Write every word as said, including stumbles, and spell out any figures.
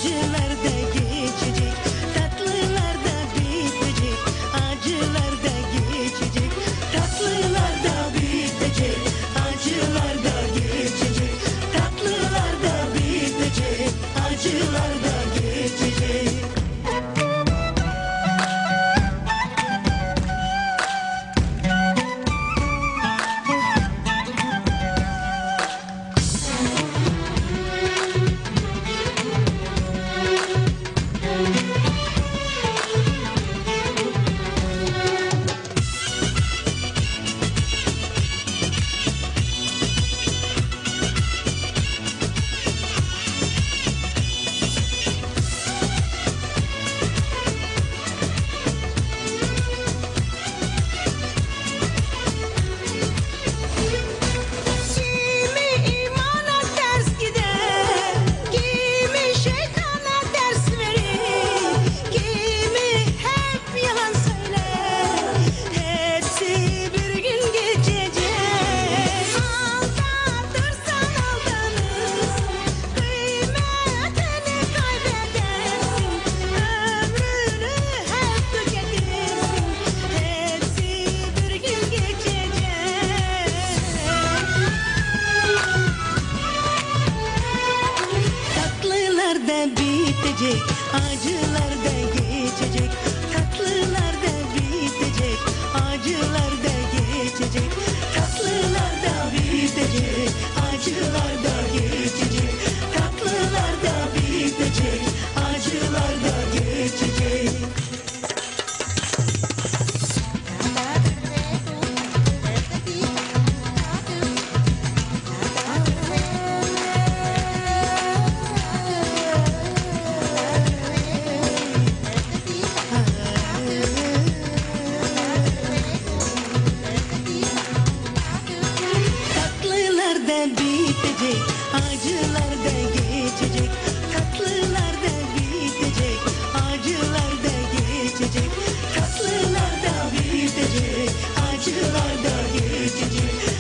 ئاجىلاردا كېچىجەك، تاتلىلاردا بىتىجەك، ئاجىلاردا كېچىجەك، تاتلىلاردا بىتىجەك، ئاجىلاردا كېچىجەك، تاتلىلاردا بىتىجەك، ئاجىلاردا كېچىجەك. كىمى ئىمانات تەرس كېتەر، كىمى شەيتانات تەرس بېرەر، كىمى ھەپ يالان سۆزلەر، ھەپسى بىر كۈنگىچە جەزا. ئالداپ تۇرساڭ ئالدانىسەن، قىممىتىنى قايبېتەرسەن، ئۆمرۈڭنى ھەپكە كەتتۈرسەن، ھەپسى بىر كۈنگىچە جەزا. تاتلىلاردا بىتىجەك، ئاجىلاردا كېچىجەك. تاتلىلاردا بىتىجەك، ئاجىلاردا كېچىجەك. تاتلىلاردا بىتىجەك، ئاجىلاردا كېچىجەك. تاتلىلاردا بىتىجەك، ئاجىلاردا كېچىجەك. تاتلىلاردا بىتىجەك، ئاجىلاردا كېچىجەك. تاتلىلاردا بىتىجەك، ئاجىلاردا كېچىجەك. تاتلىلاردا بىتىجەك، ئاجىلاردا كېچىجەك.